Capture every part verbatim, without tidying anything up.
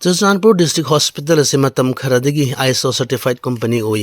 Churachandpur District Hospital ꯑꯁꯤ ꯃꯇꯝ ꯈꯔꯗꯒꯤ ISO certified company ꯑꯣꯏ꯫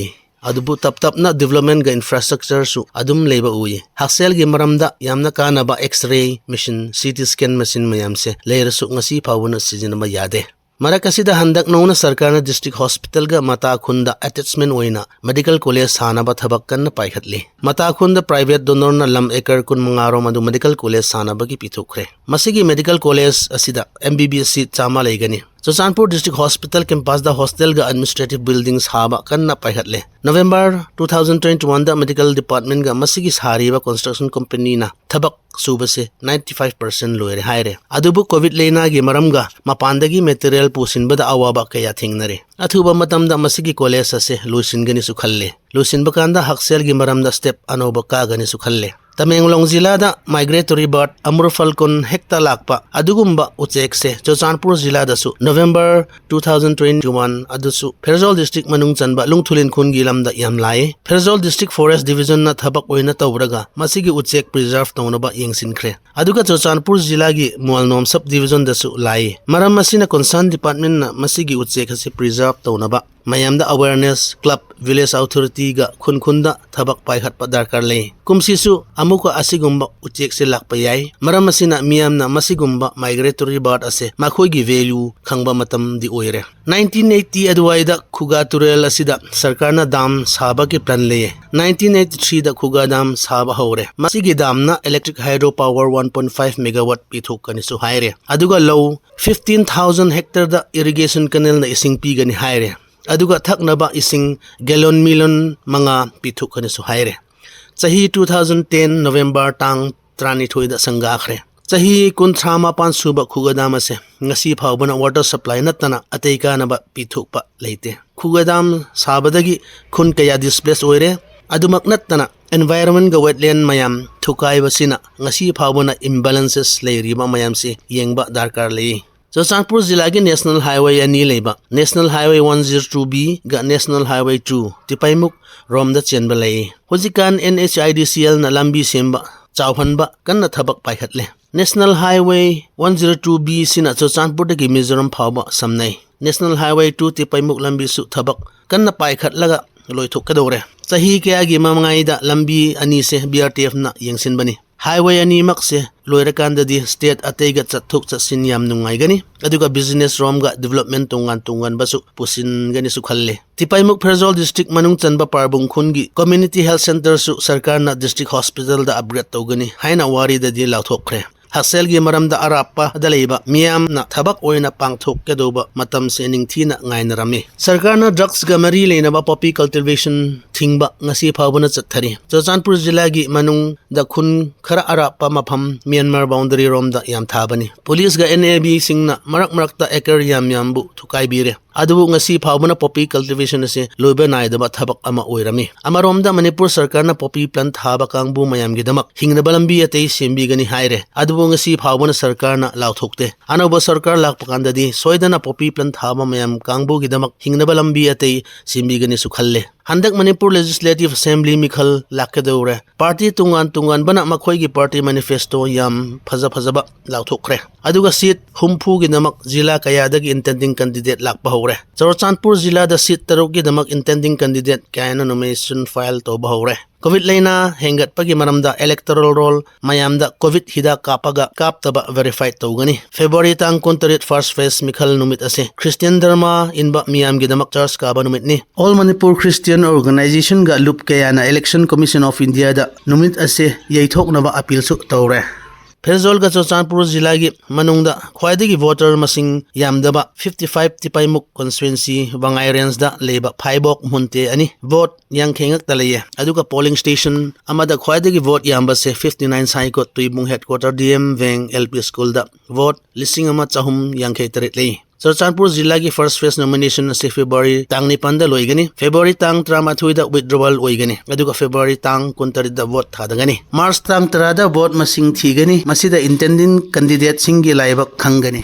ꯑꯗꯨꯕꯨ ꯇꯞ ꯇꯞꯅ development ꯒ infrastructure ꯁꯨ ꯑꯗꯨꯝ ꯂꯩꯕ ꯎꯏ꯫ ꯍꯛꯁꯦꯜꯒꯤ ꯃꯔꯝꯗ ꯌꯥꯝꯅ ꯀꯥꯟꯅꯕ X-ray machine, CT scan machine ꯃꯌꯥꯝꯁꯦ ꯂꯩꯔꯁꯨ ꯉꯁꯤ ꯐꯥꯎꯕꯅ ꯁꯤꯖꯤꯟꯅꯕ ꯌꯥꯗꯦ꯫ ꯃꯔꯛ ꯑꯁꯤꯗ ꯍꯟꯗꯛ ꯅꯧꯅ ꯁꯔꯀꯥꯔꯅ District Hospital ꯒ ꯃꯇꯥꯈꯨꯟꯗ attachment ꯑꯣꯏꯅ medical college ꯁꯥꯅꯕ ꯊꯕꯛ ꯀꯟꯅ ꯄꯥꯏꯈꯠꯂꯤ꯫ ꯃꯇꯥꯈꯨꯟꯗ private donor ꯅ ꯂꯝ acre ꯀꯨꯟꯃꯉꯥ ꯔꯣꯝ ꯑꯗꯨ medical college ꯁꯥꯅꯕꯒꯤ ꯄꯤꯊꯣꯛꯈ꯭ꯔꯦ꯫ ꯃꯁꯤꯒꯤ medical college ꯑꯁꯤꯗ MBBS seat ꯆꯥꯝꯃ ꯂꯩꯒꯅꯤ꯫ ꯆꯨꯔꯆꯥꯟꯄꯨꯔ District Hospital campus ꯇ hostel ꯒ administrative building ꯁꯥꯕ ꯀꯟꯅ ꯄꯥꯏꯈꯠꯂꯦ꯫ November two thousand twenty one ꯗ medical department ꯒ ꯃꯁꯤꯒꯤ ꯁꯥꯔꯤꯕ construction company ꯅ ꯊꯕꯛ ꯁꯨꯕꯁꯦ ninety five percent ꯂꯣꯏꯔꯦ ꯍꯥꯏꯔꯦ꯫ ꯑꯗꯨꯕꯨ COVID ꯂꯩꯅꯥꯒꯤ ꯃꯔꯝꯒ ꯃꯄꯥꯟꯗꯒꯤ material ꯄꯨꯁꯤꯟꯕꯗ ꯑꯋꯥꯕ ꯀꯌꯥ ꯊꯦꯡꯅꯔꯦ꯫ ꯑꯊꯨꯕ ꯃꯇꯝꯗ ꯃꯁꯤꯒꯤ college ꯑꯁꯦ ꯂꯣꯏꯁꯤꯟꯒꯅꯤꯁꯨ ꯈꯜꯂꯦ꯫ ꯂꯣꯏꯁꯤꯟꯕ ꯀꯥꯟꯗ ꯍꯛꯁꯦꯜꯒꯤ ꯃꯔꯝꯗ step ꯑꯅꯧꯕ ꯀꯥꯒꯅꯤꯁꯨ ꯈꯜꯂꯦ꯫ ꯇꯃꯦꯡꯂꯣꯡ ꯖꯤꯂꯥꯗ migratory bird ꯑꯃꯨꯔ ꯐꯜꯀꯣꯟ ꯍꯦꯛꯇ ꯂꯥꯛꯄ ꯑꯗꯨꯒꯨꯝꯕ ꯎꯆꯦꯛꯁꯦ Churachandpur ꯖꯤꯂꯥꯗꯁꯨ November two thousand twenty one ꯑꯗꯨꯁꯨ ꯐꯦꯔꯖꯥꯎꯜ District ꯃꯅꯨꯡ ꯆꯟꯕ ꯂꯨꯡꯊꯨꯂꯤꯟ ꯈꯨꯟꯒꯤ ꯂꯝꯗ ꯌꯥꯝ ꯂꯥꯛꯏ꯫ ꯐꯦꯔꯖꯥꯎꯜ District Forest Division ꯅ ꯊꯕꯛ ꯑꯣꯏꯅ ꯇꯧꯔꯒ ꯃꯁꯤꯒꯤ ꯎꯆꯦꯛ preserve ꯇꯧꯅꯕ ꯌꯦꯡꯁꯤꯟꯈ꯭ꯔꯦ꯫ ꯑꯗꯨꯒ ꯆꯨꯔꯆꯥꯟꯄꯨꯔ ꯖꯤꯂꯥꯒꯤ ꯃꯨꯑꯜꯅꯣꯝ sub division ꯗꯁꯨ ꯂꯥꯛꯏ꯫ ꯃꯔꯝ ꯑꯁꯤꯅ concern department ꯅ ꯃꯁꯤꯒꯤ ꯎꯆꯦꯛ ꯑꯁꯤ preserve ꯇꯧꯅꯕ ꯃꯌꯥꯝꯗ awareness, club, village authority ꯒ ꯈꯨꯟ ꯈꯨꯟꯗ ꯊꯕꯛ ꯄꯥꯏꯈꯠꯄ ꯗꯔꯀꯥꯔ ꯂꯩ꯫ ꯀꯨꯝꯁꯤꯁꯨ ꯑꯃꯨꯛꯀ ꯑꯁꯤꯒꯨꯝꯕ ꯎꯆꯦꯛꯁꯦ ꯂꯥꯛꯄ ꯌꯥꯏ꯫ ꯃꯔꯝ ꯑꯁꯤꯅ ꯃꯤꯌꯥꯝꯅ ꯃꯁꯤꯒꯨꯝꯕ migratory bird ꯑꯁꯦ ꯃꯈꯣꯏꯒꯤ value ꯈꯪꯕ ꯃꯇꯝꯗꯤ ꯑꯣꯏꯔꯦ꯫ Nineteen eighty ꯑꯗꯨꯋꯥꯏꯗ ꯈꯨꯒꯥ ꯇꯨꯔꯦꯜ ꯑꯁꯤꯗ ꯁꯔꯀꯥꯔꯅ dam ꯁꯥꯕꯒꯤ plan ꯂꯩꯌꯦ꯫ Nineteen eighty three ꯗ ꯈꯨꯒꯥ dam ꯁꯥꯕ ꯍꯧꯔꯦ꯫ ꯃꯁꯤꯒꯤ dam ꯅ electric hydro power one point five megawatt ꯄꯤꯊꯣꯛꯀꯅꯤꯁꯨ ꯍꯥꯏꯔꯦ꯫ ꯑꯗꯨꯒ ꯂꯧ fifteen thousand hectare ꯗ irrigation canal ꯅ ꯏꯁꯤꯡ ꯄꯤꯒꯅꯤ ꯍꯥꯏꯔꯦ꯫ ꯑꯗꯨꯒ ꯊꯛꯅꯕ ꯏꯁꯤꯡ gallon million ꯃꯉꯥ ꯄꯤꯊꯣꯛꯀꯅꯤꯁꯨ ꯍꯥꯏꯔꯦ꯫ ꯆꯍꯤ two thousand ten November ꯇꯥꯡ ꯇꯔꯥꯅꯤꯊꯣꯏꯗ ꯁꯪꯒꯥꯈ꯭ꯔꯦ꯫ ꯆꯍꯤ ꯀꯨꯟꯊ꯭ꯔꯥ ꯃꯥꯄꯟ ꯁꯨꯕ ꯈꯨꯒꯥ dam ꯑꯁꯦ ꯉꯁꯤ ꯐꯥꯎꯕꯅ water supply ꯅꯠꯇꯅ ꯑꯇꯩ ꯀꯥꯟꯅꯕ ꯄꯤꯊꯣꯛꯄ ꯂꯩꯇꯦ꯫ ꯈꯨꯒꯥ dam ꯁꯥꯕꯗꯒꯤ ꯈꯨꯟ ꯀꯌꯥ displace ꯑꯣꯏꯔꯦ꯫ ꯑꯗꯨꯃꯛ ꯅꯠꯇꯅ environment ꯒ wetland ꯃꯌꯥꯝ ꯊꯨꯒꯥꯏꯕꯁꯤꯅ ꯉꯁꯤ ꯐꯥꯎꯕꯅ imbalances ꯂꯩꯔꯤꯕ ꯃꯌꯥꯝꯁꯤ ꯌꯦꯡꯕ ꯗꯔꯀꯥꯔ ꯂꯩ꯫ ꯆꯨꯔꯆꯥꯟꯄꯨꯔ ꯖꯤꯂꯥꯒꯤ national highway ꯑꯅꯤ ꯂꯩꯕ National Highway one zero two B ꯒ National Highway two ꯇꯤꯄꯩꯃꯨꯛ ꯔꯣꯝꯗ ꯆꯦꯟꯕ ꯂꯩ꯫ ꯍꯧꯖꯤꯛꯀꯥꯟ NHIDCL ꯅ ꯂꯝꯕꯤ ꯁꯦꯝꯕ, ꯆꯥꯎꯍꯟꯕ ꯀꯟꯅ ꯊꯕꯛ ꯄꯥꯏꯈꯠꯂꯦ꯫ National Highway one zero two B ꯁꯤꯅ ꯆꯨꯔꯆꯥꯟꯄꯨꯔꯗꯒꯤ ꯃꯤꯖꯣꯔꯥꯝ ꯐꯥꯎꯕ ꯁꯝꯅꯩ꯫ National Highway two ꯇꯤꯄꯩꯃꯨꯛ ꯂꯝꯕꯤꯁꯨ ꯊꯕꯛ ꯀꯟꯅ ꯄꯥꯏꯈꯠꯂꯒ ꯂꯣꯏꯊꯣꯛꯀꯗꯧꯔꯦ꯫ ꯆꯍꯤ ꯀꯌꯥꯒꯤ ꯃꯃꯥꯡꯉꯩꯗ ꯂꯝꯕꯤ ꯑꯅꯤꯁꯦ B R T Fꯅ ꯌꯦꯡꯁꯤꯟꯕꯅꯤ꯫ Highway ꯑꯅꯤꯃꯛꯁꯦ ꯂꯣꯏꯔꯀꯥꯟꯗꯗꯤ state ꯑꯇꯩꯒ ꯆꯠꯊꯣꯛ ꯆꯠꯁꯤꯟ ꯌꯥꯝ ꯅꯨꯡꯉꯥꯏꯒꯅꯤ, ꯑꯗꯨꯒ business ꯔꯣꯝꯒ development ꯇꯣꯉꯥꯟ ꯇꯣꯉꯥꯟꯕꯁꯨ ꯄꯨꯁꯤꯟꯒꯅꯤꯁꯨ ꯈꯜꯂꯦ꯫ ꯇꯤꯄꯩꯃꯨꯛ ꯐꯦꯔꯖꯣꯜ district ꯃꯅꯨꯡ ꯆꯟꯕ ꯄꯥꯔꯕꯨꯡ ꯈꯨꯟꯒꯤ community health centreꯁꯨ ꯁꯔꯀꯥꯔꯅ district hospitalꯗ upgrade ꯇꯧꯒꯅꯤ ꯍꯥꯏꯅ ꯋꯥꯔꯤꯗꯗꯤ ꯂꯥꯎꯊꯣꯛꯈ꯭ꯔꯦ꯫ ꯍꯛꯁꯦꯜꯒꯤ ꯃꯔꯝꯗ ꯑꯔꯥꯞꯄꯗ ꯂꯩꯕ ꯃꯤꯌꯥꯝꯅ ꯊꯕꯛ ꯑꯣꯏꯅ ꯄꯥꯡꯊꯣꯛꯀꯗꯧꯕ ꯃꯇꯝꯁꯦ ꯅꯤꯡꯊꯤꯅ ꯉꯥꯏꯅꯔꯝꯃꯤ꯫ ꯁꯔꯀꯥꯔꯅ drugsꯀ ꯃꯔꯤ ꯂꯩꯅꯕ poppy cultivation ꯊꯤꯡꯕ ꯉꯁꯤ ꯐꯥꯎꯕꯅ ꯆꯠꯊꯔꯤ꯫ ꯆꯨꯔꯆꯥꯟꯄꯨꯔ ꯖꯤꯂꯥꯒꯤ ꯃꯅꯨꯡꯗ ꯈꯨꯟ ꯈꯔ ꯑꯔꯥꯞꯄ ꯃꯐꯝ ꯃ꯭ꯌꯥꯟꯃꯥꯔ boundary ꯔꯣꯝꯗ ꯌꯥꯝ ꯊꯥꯕꯅꯤ꯫ Policeꯒ N A Bꯁꯤꯡꯅ ꯃꯔꯛ ꯃꯔꯛꯇ acre ꯌꯥꯝ ꯌꯥꯝꯕꯨ ꯊꯨꯀꯥꯏꯕꯤꯔꯦ꯫ ꯑꯗꯨꯕꯨ ꯉꯁꯤ ꯐꯥꯎꯕꯅ poppy cultivation ꯑꯁꯤ ꯂꯣꯏꯕ ꯅꯥꯏꯗꯕ ꯊꯕꯛ ꯑꯃ ꯑꯣꯏꯔꯝꯃꯤ꯫ ꯑꯃꯔꯣꯝꯗ ꯃꯅꯤꯄꯨꯔ ꯁꯔꯀꯥꯔꯅ poppy plant ꯊꯥꯕ ꯀꯥꯡꯕꯨ ꯃꯌꯥꯝꯒꯤꯗꯃꯛ ꯍꯤꯡꯅꯕ ꯂꯝꯕꯤ ꯑꯇꯩ ꯁꯦꯝꯕꯤꯒꯅꯤ ꯍꯥꯏꯔꯦ꯫ ꯑꯗꯨꯕꯨ ꯉꯁꯤ ꯐꯥꯎꯕꯅ ꯁꯔꯀꯥꯔꯅ ꯂꯥꯎꯊꯣꯛꯇꯦ꯫ ꯑꯅꯧꯕ ꯁꯔꯀꯥꯔ ꯂꯥꯛꯄ ꯀꯥꯟꯗꯗꯤ ꯁꯣꯏꯗꯅ poppy plant ꯊꯥꯕ ꯃꯌꯥꯝ ꯀꯥꯡꯕꯨꯒꯤꯗꯃꯛ ꯍꯤꯡꯅꯕ ꯂꯝꯕꯤ ꯑꯇꯩ ꯁꯦꯝꯕꯤꯒꯅꯤꯁꯨ ꯈꯜꯂꯦ꯫ ꯍꯟꯗꯛ ꯃꯅꯤꯄꯨꯔ Legislative Assembly ꯃꯤꯈꯜ ꯂꯥꯛꯀꯗꯧꯔꯦ꯫ Party ꯇꯣꯉꯥꯟ ꯇꯣꯉꯥꯟꯕꯅ ꯃꯈꯣꯏꯒꯤ party manifesto ꯌꯥꯝ ꯐꯖ ꯐꯖꯕ ꯂꯥꯎꯊꯣꯛꯈ꯭ꯔꯦ꯫ ꯑꯗꯨꯒ seat ꯍꯨꯝꯐꯨꯒꯤꯗꯃꯛ ꯖꯤꯂꯥ ꯀꯌꯥꯗꯒꯤ intending candidate ꯂꯥꯛꯄ ꯍꯧꯔꯦ꯫ ꯆꯨꯔꯆꯥꯟꯄꯨꯔ ꯖꯤꯂꯥꯗ seat ꯇꯔꯨꯛꯀꯤꯗꯃꯛ intending candidate ꯀꯌꯥꯅ nomination file ꯇꯧꯕ ꯍꯧꯔꯦ꯫ COVID ꯂꯥꯏꯅꯥ ꯍꯦꯟꯒꯠꯄꯒꯤ ꯃꯔꯝꯗ electoral roll ꯃꯌꯥꯝꯗ COVID ꯍꯤꯗꯥꯛ ꯀꯥꯞꯄꯒ ꯀꯥꯞꯇꯕ verify ꯇꯧꯒꯅꯤ꯫ February ꯇꯥꯡ ꯀꯨꯟꯇꯔꯦꯠ first phase ꯃꯤꯈꯜ ꯅꯨꯃꯤꯠ ꯑꯁꯤ Christian ꯙꯔꯃ ꯏꯟꯕ ꯃꯤꯌꯥꯝꯒꯤꯗꯃꯛ church ꯀꯥꯕ ꯅꯨꯃꯤꯠꯅꯤ꯫ All Manipur Christian Organizationꯒ ꯂꯨꯞ ꯀꯌꯥꯅ Election Commission of Indiaꯗ ꯅꯨꯃꯤꯠ ꯑꯁꯤ ꯌꯩꯊꯣꯛꯅꯕ appealꯁꯨ ꯇꯧꯔꯦ꯫ ꯐꯦꯔꯖꯣꯜꯒ ꯆꯨꯔꯆꯥꯟꯄꯨꯔ ꯖꯤꯂꯥꯒꯤ ꯃꯅꯨꯡꯗ ꯈ꯭ꯋꯥꯏꯗꯒꯤ voter ꯃꯁꯤꯡ ꯌꯥꯝꯗꯕ fifty five ꯇꯤꯄꯩꯃꯨꯛ constituency ꯋꯥꯉꯥꯏ rangeꯗ ꯂꯩꯕ ꯐꯥꯏꯕꯣꯛ ꯃꯨꯟꯇꯦ ꯑꯅꯤ꯫ Vote ꯌꯥꯡꯈꯩ ꯉꯛꯇ ꯂꯩꯌꯦ꯫ ꯑꯗꯨꯒ polling station ꯑꯃꯗ ꯈ꯭ꯋꯥꯏꯗꯒꯤ vote ꯌꯥꯝꯕꯁꯦ fifty nine ꯁꯥꯏꯀꯣꯠ ꯇꯨꯏꯕꯨꯡ headquarter D M Veng L P Schoolꯗ vote ꯂꯤꯁꯤꯡ ꯑꯃ ꯆꯍꯨꯝ ꯌꯥꯡꯈꯩ ꯇꯔꯦꯠ ꯂꯩ꯫ ꯆꯨꯔꯆꯥꯟꯄꯨꯔ ꯖꯤꯂꯥꯒꯤ first phase nomination ꯑꯁꯤ February ꯇꯥꯡ ꯅꯤꯄꯥꯟꯗ ꯂꯣꯏꯒꯅꯤ꯫ February ꯇꯥꯡ ꯇꯔꯥꯃꯥꯊꯣꯏꯗ withdrawal ꯑꯣꯏꯒꯅꯤ, ꯑꯗꯨꯒ February ꯇꯥꯡ ꯀꯨꯟꯇꯔꯦꯠꯇ vote ꯊꯥꯗꯒꯅꯤ꯫ March ꯇꯥꯡ ꯇꯔꯥꯗ vote ꯃꯁꯤꯡ ꯊꯤꯒꯅꯤ꯫ ꯃꯁꯤꯗ intending candidateꯁꯤꯡꯒꯤ ꯂꯥꯏꯕꯛ ꯈꯪꯒꯅꯤ꯫